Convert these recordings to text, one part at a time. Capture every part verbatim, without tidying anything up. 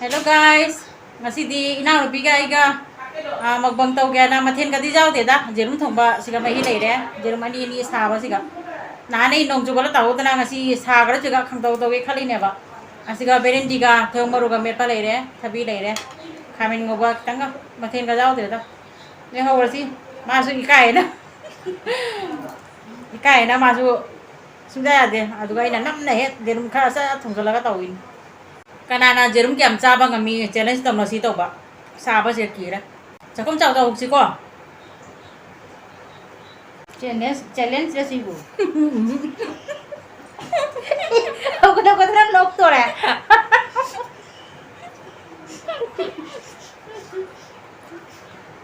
Hello guys, ꯉꯁꯤꯗꯤ ꯏꯅꯥꯎꯅꯨꯄꯤꯒ ꯑꯩꯒ, ꯑ, mukbang ꯇꯧꯒꯦꯅ ꯃꯊꯦꯜꯒꯗꯤ ꯌꯥꯎꯗꯦꯗ꯫ ꯌꯦꯔꯨꯝ ꯊꯣꯡꯕ ꯁꯤꯒ ꯃꯍꯤ ꯂꯩꯔꯦ, ꯌꯦꯔꯨꯝ ꯑꯅꯤ ꯑꯅꯤ ꯁꯥꯕꯁꯤꯒ꯫ ꯅꯍꯥꯟ ꯑꯩ ꯅꯣꯡ ꯆꯨꯕꯗ ꯇꯧꯍꯧꯗꯅ ꯉꯁꯤ ꯁꯥꯈ꯭ꯔꯁꯤꯒ ꯈꯪꯗꯧ ꯇꯧꯒꯦ ꯈꯜꯂꯤꯅꯦꯕ꯫ ꯑꯁꯤꯒ ꯕꯦꯔꯦꯟꯗꯤꯒ ꯊꯣꯏ ꯃꯔꯨꯒ ꯃꯦꯠꯄ ꯂꯩꯔꯦ, ꯊꯕꯤ ꯂꯩꯔꯦ, ꯈꯥꯃꯦꯟ ꯉꯧꯕ ꯈꯤꯇꯪꯒ, ꯃꯊꯦꯜꯒ ꯌꯥꯎꯗ꯭ꯔꯦꯗ꯫ ꯂꯩꯍꯧꯔꯁꯤ꯫ ꯃꯥꯁꯨ ꯏꯀꯥꯏꯌꯦꯅ꯫ ꯏꯀꯥꯏꯌꯦꯅ ꯃꯥꯁꯨ ꯁꯨꯡꯌꯥ ꯌꯥꯗꯦ꯫ ꯑꯗꯨꯒ ꯑꯩꯅ ꯅꯝꯅ ꯍꯦꯛ ꯌꯦꯔꯨꯝ ꯈꯔ ꯁꯠ ꯊꯣꯡꯖꯤꯜꯂꯒ ꯇꯧꯏꯅꯤ꯫ ꯀꯅꯥꯅ ꯌꯦꯔꯨꯝ ꯀꯌꯥꯝ ꯆꯥꯕ ꯉꯝꯃꯤ challenge ꯇꯧꯅꯁꯤ ꯇꯧꯕ꯫ ꯁꯥꯕꯁꯦ ꯀꯤꯔꯦ꯫ ꯆꯥꯛꯈꯨꯝ ꯆꯥꯎ ꯇꯧꯍꯧꯁꯤꯀꯣ꯫ Challenge, challenge ꯔ ꯁꯤꯕꯨ? ꯍꯧꯒꯠꯂꯛꯄꯗ ꯅꯪ ꯅꯣꯛꯇꯣꯔꯦ꯫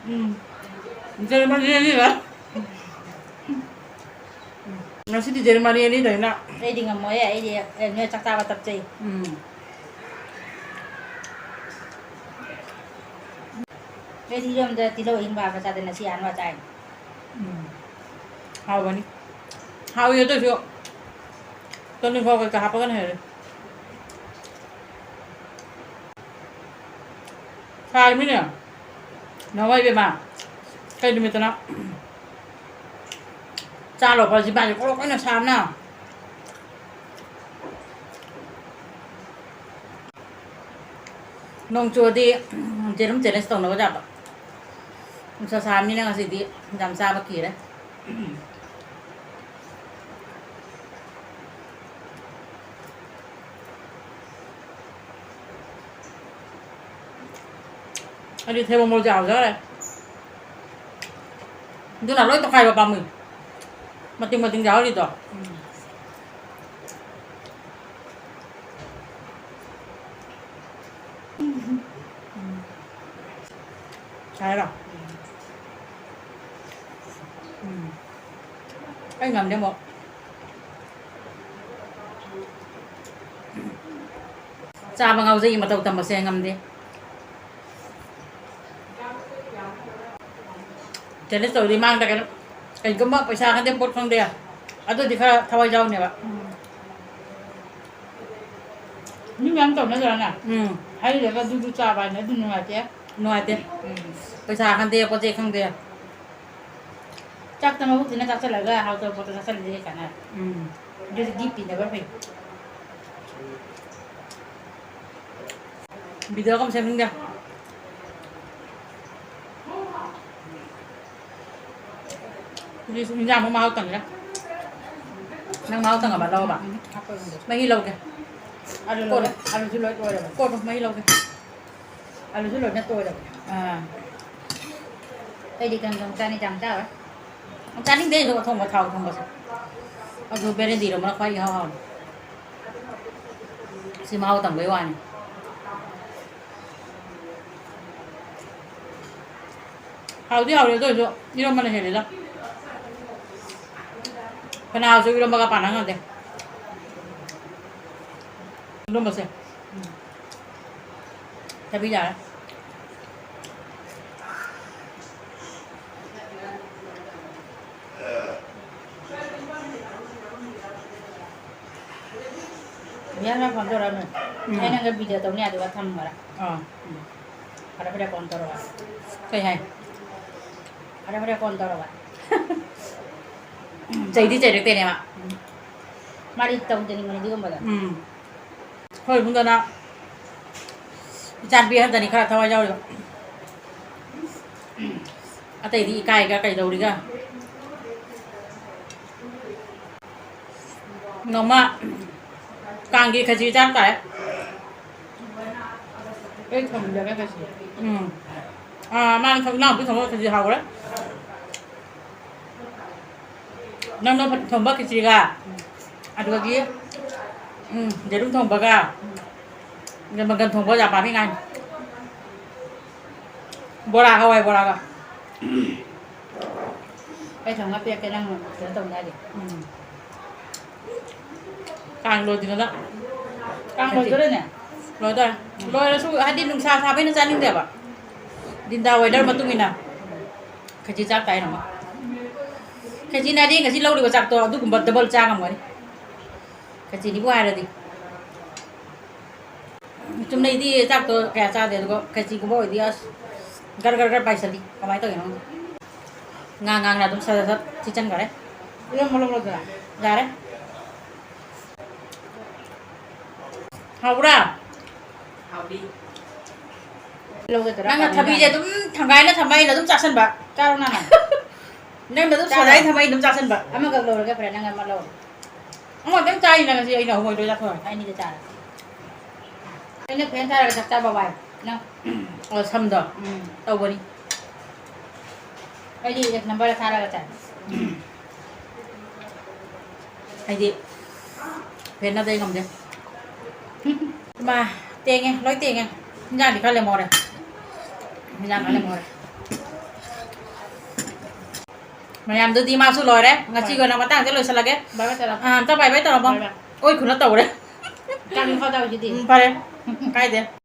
ꯎꯝ꯫ ꯖꯔꯃꯅꯤ ꯑꯅꯤꯔ? ꯉꯁꯤꯗꯤ ꯖꯔꯃꯅꯤ ꯑꯅꯤꯗꯅꯤꯅ꯫ ꯑꯩꯗꯤ ꯉꯝꯃꯣꯏꯌꯦ, ꯑꯩꯗꯤ, ꯑꯦ, ꯅꯣꯏ ꯆꯥꯛ ꯆꯥꯕ ꯇꯞꯆꯩ꯫ ꯎꯝ꯫ ꯑꯩꯗꯤ ꯌꯨꯝꯗ ꯇꯤꯜꯍꯧ ꯑꯍꯤꯡꯕ ꯍꯥꯞꯄ ꯆꯥꯗꯦ, ꯉꯁꯤ ꯑꯍꯥꯟꯕ ꯆꯥꯏ꯫ ꯎꯝ꯫ ꯍꯥꯎꯕꯅꯤ꯫ ꯍꯥꯎꯏ ꯑꯗꯨꯁꯨ꯫ ꯇꯨꯅꯤꯡꯈꯣꯛ ꯀꯩꯀꯥ ꯍꯥꯞꯄꯒꯅ ꯍꯦꯜꯂꯤ꯫ ꯁꯥꯔꯃꯤꯅꯦ꯫ ꯅꯋꯥꯏ ꯏꯕꯦꯝꯃ꯫ ꯀꯩ ꯅꯨꯃꯤꯠꯇꯅꯣ? ꯆꯥ ꯂꯣꯏꯕ ꯍꯧꯖꯤꯛ ꯃꯥꯏꯁꯦ ꯀ꯭ꯔꯣꯛ ꯀ꯭ꯔꯣꯛ ꯁꯥꯕꯅ꯫ ꯅꯣꯡ ꯆꯨꯔꯗꯤ ꯌꯦꯔꯨꯝ challenge ꯇꯧꯅꯕ ꯌꯥꯕ꯫ ꯅꯨꯡꯁꯥ ꯁꯥꯕꯅꯤꯅ ꯉꯁꯤꯗꯤ ꯌꯥꯝ ꯆꯥꯕ ꯀꯤꯔꯦ꯫ ꯑꯩꯗꯤ ꯊꯩꯕꯣꯡ ꯃꯔꯨꯁꯦ ꯍꯥꯎꯖꯈ꯭ꯔꯦ꯫ ꯑꯗꯨꯅ ꯂꯣꯏ ꯇꯣꯈꯥꯏꯕ ꯄꯥꯝꯃꯨꯏ꯫ ꯃꯇꯤꯡ ꯃꯇꯤꯡ ꯌꯥꯎꯔꯤꯗꯣ꯫ ꯎꯝ꯫ ꯍꯥꯏꯔꯣ? ꯎꯝ꯫ ꯑꯩ ꯉꯝꯗꯦ ꯑꯃꯨꯛ꯫ ꯆꯥꯕ ꯉꯥꯎꯖꯩ, ꯃꯇꯧ ꯇꯝꯕꯁꯦ ꯉꯝꯗꯦ꯫ Challenge ꯇꯧꯔꯗꯤ ꯃꯥꯡꯗ ꯀꯩꯅꯣ, ꯀꯩꯒꯨꯝꯕ ꯄꯩꯁꯥ ꯈꯪꯗꯦ, ꯄꯣꯠ ꯈꯪꯗꯦ, ꯑꯗꯨꯗꯤ ꯈꯔ ꯊꯋꯥꯏ ꯌꯥꯎꯅꯦꯕ꯫ ꯎꯝ꯫ ꯃꯤ ꯃꯌꯥꯝ ꯇꯧꯅꯗ꯭ꯔꯥꯅꯦ? ꯎꯝ꯫ ꯍꯩꯔꯒ ꯑꯗꯨꯗꯨ ꯆꯥꯕ ꯍꯥꯏꯅ ꯑꯗꯨ ꯅꯨꯡꯉꯥꯏꯇꯦ꯫ ꯅꯨꯡꯉꯥꯏꯇꯦ꯫ ꯎꯝ꯫ ꯄꯩꯁꯥ ꯈꯪꯗꯦ, ꯄꯣꯠ ꯆꯩ ꯈꯪꯗꯦ꯫ ꯆꯥꯛꯇ ꯃꯕꯨꯛ ꯊꯟꯅ ꯆꯥꯁꯤꯜꯂꯒ ꯍꯥꯎꯇꯕ ꯄꯣꯠꯇꯣ ꯆꯥꯁꯤꯜꯂꯗꯤ ꯀꯩ ꯀꯥꯟꯅꯔꯦ? ꯎꯝ꯫ ꯑꯗꯨꯗꯤ ꯒꯤꯐ ꯄꯤꯅꯕ ꯐꯩ꯫ ꯚꯤꯗꯤꯑꯣꯒ ꯑꯃ ꯁꯦꯝꯅꯤꯡꯗꯦ꯫ ꯍꯧꯖꯤꯛ ꯏꯟꯖꯥꯡ ꯑꯃ ꯃꯍꯥꯎ ꯇꯪꯉꯦ꯫ ꯅꯪ ꯃꯍꯥꯎ ꯇꯪꯉꯕ? ꯂꯧꯔꯕ? ꯎꯝ, ꯍꯥꯞꯄ ꯂꯣꯏꯔꯦ꯫ ꯃꯍꯤ ꯂꯧꯒꯦ꯫ ꯑꯂꯨ ꯀꯣꯠꯂꯣ꯫ ꯂꯣꯏꯔꯦ꯫ ꯑꯂꯨꯁꯨ ꯂꯣꯏ ꯂꯣꯏꯔꯕ꯫ ꯀꯣꯠꯂꯣ, ꯃꯍꯤ ꯂꯧꯒꯦ꯫ ꯑꯂꯨꯁꯨ ꯂꯣꯏꯅ ꯇꯣꯏꯔꯕ꯫ ꯑꯥ꯫ ꯑꯩꯗꯤ ꯀꯥꯡꯁꯣꯏ ꯆꯥꯅꯤ, ꯆꯥꯝ ꯆꯥꯔꯣꯏ꯫ ꯆꯥꯅꯤꯡꯗꯦ ꯑꯩꯁꯨ ꯑꯊꯣꯡꯕ ꯊꯥꯎ ꯊꯣꯡꯕꯁꯦ꯫ ꯑꯗꯨ ꯕꯦꯔꯦꯟꯗꯤꯔꯣꯝꯕꯅ ꯈ꯭ꯋꯥꯏ ꯏꯍꯥꯎ ꯍꯥꯎꯔꯦ꯫ ꯁꯤ ꯃꯍꯥꯎ ꯇꯪꯕꯩ ꯋꯥꯅꯤ꯫ ꯍꯥꯎꯗꯤ ꯍꯥꯎꯔꯦ, ꯑꯗꯨ ꯑꯣꯏꯔꯁꯨ ꯏꯔꯣꯝꯕꯅ ꯍꯦꯜꯂꯤꯗ꯫ ꯐꯅꯥꯁꯨ ꯏꯔꯣꯝꯕꯒ ꯄꯥꯅ ꯉꯝꯗꯦ꯫ ꯏꯔꯣꯝꯕꯁꯦ꯫ ꯊꯕꯤ ꯌꯥꯔꯦ꯫ ꯃꯌꯥꯝ ꯌꯥꯝ ꯐꯣꯟ ꯇꯧꯔꯛꯑꯝꯃꯦ꯫ ꯎꯝ꯫ ꯑꯩ ꯅꯪꯒ ꯚꯤꯗꯤꯑꯣ ꯇꯧꯅꯤ ꯑꯗꯨꯒ ꯊꯝꯈ꯭ꯔꯦ꯫ ꯑꯥ꯫ ꯎꯝ꯫ ꯐꯔꯦ, ꯐꯔꯦ, ꯐꯣꯟ ꯇꯧꯔꯛꯑꯣ꯫ ꯀꯩ ꯍꯥꯏ? ꯐꯔꯦ, ꯐꯔꯦ, ꯐꯣꯟ ꯇꯧꯔꯛꯑꯣ꯫ ꯆꯩꯗꯤ ꯆꯩꯔꯛꯇꯦꯅꯦ ꯃꯥ꯫ ꯎꯝ꯫ ꯃꯥꯗꯤ ꯇꯧꯗꯅꯤꯡꯕꯅꯤ ꯑꯗꯨꯒꯨꯝꯕꯗꯣ꯫ ꯎꯝ꯫ ꯑꯩꯈꯣꯏ ꯏꯃꯨꯡꯗꯅ ꯏꯆꯥꯅꯨꯄꯤ ꯑꯍꯟꯗꯅꯤ ꯈꯔ ꯊꯋꯥꯏ ꯌꯥꯎꯔꯤꯕ꯫ ꯑꯇꯩꯗꯤ ꯏꯀꯥꯏꯒ ꯀꯩꯗꯧꯔꯤꯒ꯫ ꯅꯣꯡꯃ ꯀꯥꯡꯒꯤ ꯈꯦꯆꯤ ꯆꯥꯕ ꯇꯥꯔꯦ꯫ ꯑꯩ ꯊꯝꯖꯔꯦ ꯈꯦꯆꯤ꯫ ꯎꯝ꯫ ꯑꯥ, ꯃꯥꯅ ꯊꯝ-, ꯏꯅꯥꯎꯄꯤ ꯊꯣꯡꯕ ꯈꯦꯆꯤ ꯍꯥꯎꯈ꯭ꯔꯦ꯫ ꯅꯪꯅ ꯊꯣꯡꯕ ꯈꯦꯆꯤꯒ, ꯑꯗꯨꯗꯒꯤ, ꯎꯝ, ꯌꯦꯔꯨꯝ ꯊꯣꯡꯕꯒ, ꯑꯗ ꯃꯪꯒꯟ ꯊꯣꯡꯕ ꯌꯥꯝ ꯄꯥꯝꯃꯤ ꯉꯥꯏ꯫ ꯕꯣꯔꯥ, ꯍꯋꯥꯏ ꯕꯣꯔꯥꯒ꯫ ꯑꯩ ꯊꯣꯡꯉ ꯄꯤꯔꯛꯀꯦ, ꯅꯪ ꯀꯩꯅꯣ ꯇꯧꯅꯤ ꯍꯥꯏꯗꯤ꯫ ꯎꯝ꯫ ꯀꯥꯡ ꯂꯣꯏꯗ꯭ꯔꯤꯉꯩꯗ꯫ ꯀꯥꯡ ꯂꯣꯏꯗꯣꯔꯦꯅꯦ꯫ ꯂꯣꯏꯗꯣꯔꯦ꯫ ꯂꯣꯏꯔꯁꯨ, ꯍꯥꯏꯗꯤ, ꯅꯨꯡꯁꯥ ꯁꯥꯕꯩꯅ ꯆꯥꯅꯤꯡꯗꯦꯕ꯫ ꯗꯤꯟꯗꯥ weather ꯃꯇꯨꯡ ꯏꯟꯅ ꯈꯦꯆꯤ ꯆꯥ ꯇꯥꯏ ꯅꯣꯡꯃ꯫ ꯈꯦꯆꯤꯅ ꯍꯥꯏꯗꯤ ꯉꯁꯤ ꯂꯧꯔꯤꯕ ꯆꯥꯛꯇꯣ ꯑꯗꯨꯒꯨꯝꯕ double ꯆꯥ ꯉꯝꯒꯅꯤ꯫ ꯈꯦꯆꯤꯅꯤꯕꯨ ꯍꯥꯏꯔꯗꯤ꯫ ꯆꯨꯝꯅꯩꯗꯤ ꯆꯥꯛꯇꯣ ꯀꯌꯥ ꯆꯥꯗꯦ, ꯑꯗꯨꯒ ꯈꯦꯆꯤꯒꯨꯝꯕ ꯑꯣꯏꯗꯤ ꯑꯁ ꯒꯔ ꯒꯔ ꯒꯔ ꯄꯥꯏꯁꯜꯂꯤ꯫ ꯀꯃꯥꯏꯅ ꯇꯧꯔꯤꯅꯣ ꯈꯪꯗꯦ꯫ ꯉꯥꯡ ꯉꯥꯡꯅ ꯑꯗꯨꯝ ꯁꯠ ꯁꯠ ꯁꯠ ꯊꯤꯠꯆꯟꯈꯔꯦ꯫ ꯏꯔꯣꯟꯕ ꯂꯧꯔꯗ꯭ꯔꯥ? ꯌꯥꯔꯦ꯫ ꯍꯥꯎꯕ꯭ꯔꯥ? ꯍꯥꯎꯗꯤ꯫ ꯂꯧꯒꯗ꯭ꯔꯥ? ꯅꯪꯅ ꯊꯕꯤꯁꯦ ꯑꯗꯨꯝ ꯊꯥꯡꯒꯥꯏꯅ ꯊꯝꯕ, ꯑꯩꯅ ꯑꯗꯨꯝ ꯆꯥꯁꯟꯕ꯫ ꯆꯥꯔꯣ ꯅꯪ꯫ ꯅꯪꯅ ꯑꯗꯨꯝ ꯆꯥꯔꯣ꯫ ꯁꯥꯟꯅꯥꯏ ꯊꯝꯕ, ꯑꯩ ꯑꯗꯨꯝ ꯆꯥꯁꯟꯕ꯫ ꯑꯃꯈꯛ ꯂꯧꯔꯒꯦ, ꯐꯔꯦ, ꯅꯪ ꯑꯃ ꯂꯧꯔꯣ꯫ ꯑꯃꯈꯛꯇꯪ ꯆꯥꯔꯤꯅ ꯉꯁꯤ ꯑꯩꯅ ꯑꯍꯨꯝ ꯑꯣꯏꯗꯣꯏ ꯆꯥꯊꯣꯛꯑꯦ꯫ ꯑꯩ ꯑꯅꯤꯗ ꯆꯥꯔꯦ꯫ ꯑꯩꯅ ꯐꯦꯟ ꯊꯥꯔꯒ ꯆꯥꯛ ꯆꯥꯕ ꯋꯥꯏ꯫ ꯅꯪ ꯑꯣ, ꯁꯝꯗꯣ ꯎꯝ꯫ ꯇꯧꯕꯅꯤ꯫ ꯑꯩꯗꯤ ꯑꯦꯛꯁ ꯅꯝꯕꯔꯗ ꯊꯥꯔꯒ ꯆꯥꯏ꯫ ꯑꯩꯗꯤ ꯐꯦꯟ ꯅꯠꯇ꯭ꯔꯗꯤ ꯉꯝꯗꯦ꯫ ꯏꯃꯥ, ꯇꯦꯡꯉꯦ, ꯂꯣꯏ ꯇꯦꯡꯉꯦ꯫ ꯍꯤꯟꯖꯥꯡꯗꯤ ꯈꯔ ꯂꯦꯝꯍꯧꯔꯦ꯫ ꯍꯤꯟꯖꯥꯡ ꯈꯔ ꯂꯦꯝꯍꯧꯔꯦ꯫ ꯃꯌꯥꯝꯗꯨꯗꯤ ꯃꯥꯁꯨ ꯂꯣꯏꯔꯦ꯫ ꯉꯁꯤꯒꯤ ꯑꯣꯏꯅ ꯃꯇꯥꯡꯁꯦ ꯂꯣꯏꯁꯤꯜꯂꯒꯦ꯫ ꯕꯥꯏ ꯕꯥꯏ ꯇꯧꯔꯣ꯫ ꯑꯥ, ꯑꯝꯇ ꯕꯥꯏ ꯕꯥꯏ ꯇꯧꯔꯝꯃꯣ꯫ ꯕꯥꯏ ꯕꯥꯏ꯫ ꯑꯣꯏ ꯈꯨꯅ ꯇꯧꯔꯦ꯫ ꯆꯥꯛ ꯏꯟꯐꯥꯎ ꯆꯥꯎꯁꯤꯗꯤ꯫ ꯎꯝ, ꯐꯔꯦ꯫ ꯀꯥꯏꯗꯦ꯫